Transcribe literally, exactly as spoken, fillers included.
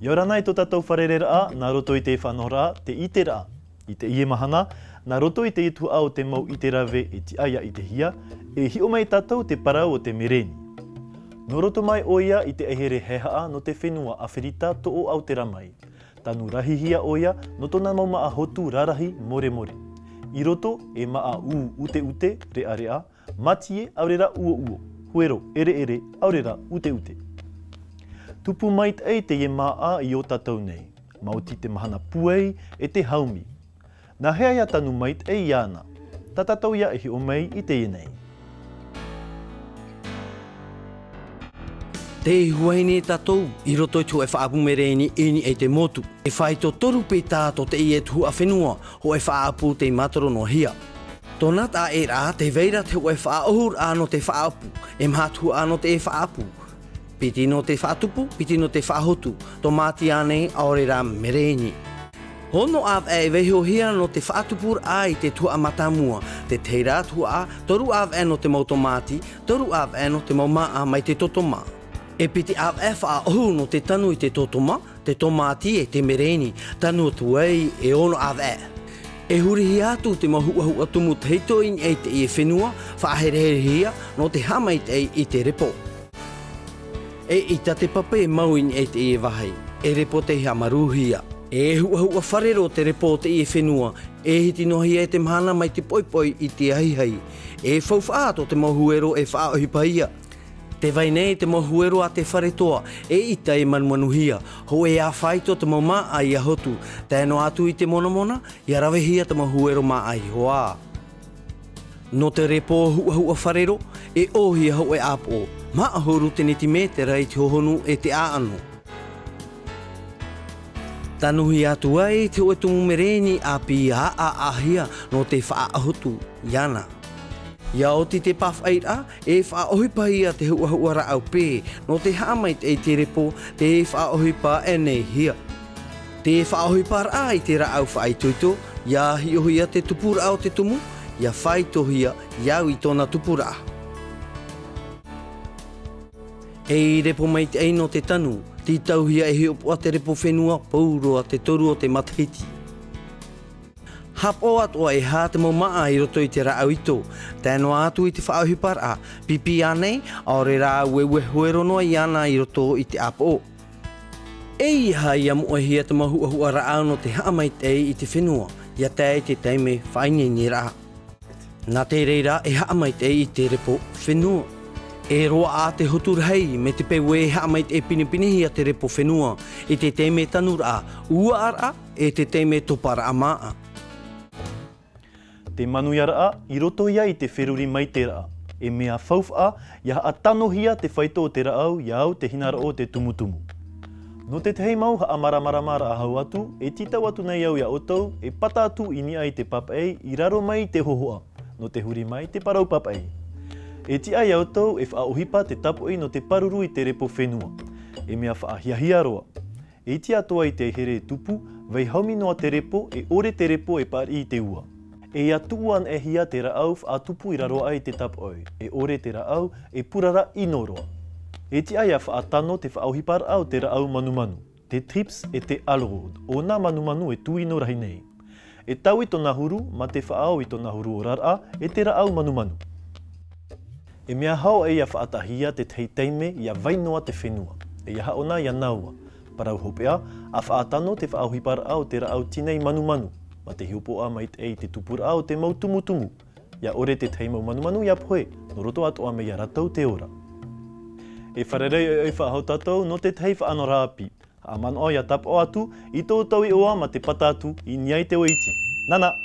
ʻIa ora na i tō tātou fārereiraʻa, nā roto i te faʻanahoraʻa, te ʻiteraʻa. I teie mahana, nā roto i te tuhaʻa o te mau ʻite rave e tiʻa ʻia ʻitehia, e hiʻo mai tātou te parau o te mereni. Nō roto mai ʻoia i te ʻaihere haehaʻa nō te fenua ʻAferita toʻo Aotearoa mai. Tanu rahihia ʻoia nō tōna mau māʻa hotu rarahi moremore. I roto e māʻa ʻū ʻuteʻute, reʻareʻa, mātie, ʻaore rā ʻuoʻuo, huero, ʻereʻere, ʻaore rā ʻuteʻute. Tupu maitaʻi teie māʻa i ō tātou nei, maoti te mahana pūai e te haumi. Nā hea ʻia tanu maitaʻi iāna? Tā tātou ʻia hiʻo mai i teie nei. Tei huahine tātou i roto i te hōʻē faʻaʻapu mereni i niʻa i te motu. E faito toru pē tā tō teie tuhaʻa fenua, hōʻē faʻaʻapu tei mātaro noa hia. Tōna taʻaʻēraʻa, tē vai ra te hōʻē faʻaʻohuraʻa nō te faʻaʻapu, e maha tuhaʻa nō te faʻaʻapu. Piti nō te faʻatupu, piti nō te faʻahotu, tōmāti ānei, ʻaore rā mereni. Ono ʻāvaʻe e vaihohia nō te faʻatupuraʻa i te tuhaʻa mātāmua, te tahi rā tuhaʻa, toru ʻāvaʻe nō te mau tōmāti, toru ʻāvaʻe nō te mau māʻa mai te tōtoma. E piti ʻāvaʻe faʻaʻohu nō te tanu i te tōtoma, te tōmāti e te mereni, tanu atu ai e ono ʻāvaʻe. E hurihia atu te mau huʻahuʻa tumu tahito i niʻa i teie fenua, faʻahereherehia nō te haʻamaitaʻi i te repo. E ʻita te pape mau i niʻa i teie vāhi, e repo tei haʻamaruhia. E huʻahuʻa fārero te repo o teie fenua, e hiti noa hia e te mahana mai te poʻipoʻi i te ahiahi. E faufaʻa tō te mau huero e faʻaʻohipa hia. Tē vai nei te mau huero a te fare toa, e ʻita e manumanuhia, hōʻē ā faito te mau māʻa ʻia hotu, tae noa atu i te monamona, ʻia ravehia te mau huero māʻa iho ā. Nō te repo huʻahuʻa fārero, e ʻōhia hōʻē ʻāpoʻo, maha ʻahuru tenitimētera i te hohonu e te ʻāʻano. Tanuhia atu ai te hōʻē tumu mereni ʻāpī ʻāʻāhia nō te faʻahotu iāna. ʻIa oti te pāfaʻiraʻa, e faʻaʻohipahia te huʻahuʻa rāʻau pē, nō te haʻamaitaʻi i te repo, tē faʻaʻohipa ʻē nei hia. Te faʻaʻohiparaʻa i te rāʻau faʻaitoito, ʻia hiʻohia te tupuraʻa o te tumu, ʻia faitohia, ʻia au i tōna tupuraʻa. E repo maitaʻi nō te tanu, tītauhia e hiʻopoʻa te repo fenua, pauroa te toru o te matahiti. Haʻapaʻo atoʻa e hā te mau māʻa i roto i te rāʻau ito, tae noa atu i te faʻaʻohiparaʻa, pipi ānei, ʻaore rā ueue huero noa iāna i roto i te ʻāpoʻo. E ʻeiaha ʻia moʻehia te mau huʻahuʻa rāʻau nō te haʻamaitaʻi i te fenua, ʻia tae i te taime faʻaineineraʻa. Nā te reira e haʻamaitaʻi i te repo fenua. E roaʻa te hotu rahi, mai te peu e haʻamaitaʻi pinepinehia te repo fenua, i te taime tanuraʻa, uaʻaraʻa, e te taime toparaʻa māʻa. Te manuiaraʻa, i roto ia i te feruri maitaʻiraʻa, e mea faufaʻa, ʻia haʻatanohia te faito o te rāʻau, ʻia au te hinaʻaro o te tumutumu. Nō te tahi mau haʻamāramaramaraʻa hau atu, e tītau atu nei au iā ʻoutou, e pata atu i niʻa i te papaʻi, i raro mai i te hohoʻa, nō te huri mai te parau papaʻi. E tiʻa iā ʻoutou, e faʻaʻohipa te tāpoʻi nō te pāruru i te repo fenua. E mea faʻahiahia roa. E iti atoʻa i te here tupu, vai haumi noa te repo, e ʻore te repo e pāriʻi i te ua. E ʻia tuʻu anaʻe hia te rāʻau faʻatupu i raro aʻe i te tāpoʻi, e ʻore te rāʻau e purara ʻino roa. E tiʻa ʻia faʻatano te faʻaʻohiparaʻa o te rāʻau manumanu, te thrips e te halo, ʻo nā manumanu e tūʻino rahi nei. E taui tōna huru, mā te faʻaau i tōna huru oraraʻa, e te rāʻau manumanu. E mea hao ʻia faʻataʻahia te tahi taime ʻia vai noa te fenua, e ʻia haʻona iā nāua. Parau hopeʻa, ʻa faʻatano te faʻaʻohiparaʻa o te rāʻau tinai manumanu, mā te hiʻopoʻa maitaʻi i te tupuraʻa o te mau tumutumu. ʻIa ʻore te tahi mau manumanu ʻia pohe, nō roto atoʻa mai iā rātou te ora. E fārerei ʻoiʻoi faʻahou tātou nō te tahi faʻanahoraʻa ʻāpī. Haʻamanaʻo ʻia tāpaʻo atu i tō tātou iʻoa mā te pata atu i niʻa i te ʻoe iti. Nānā!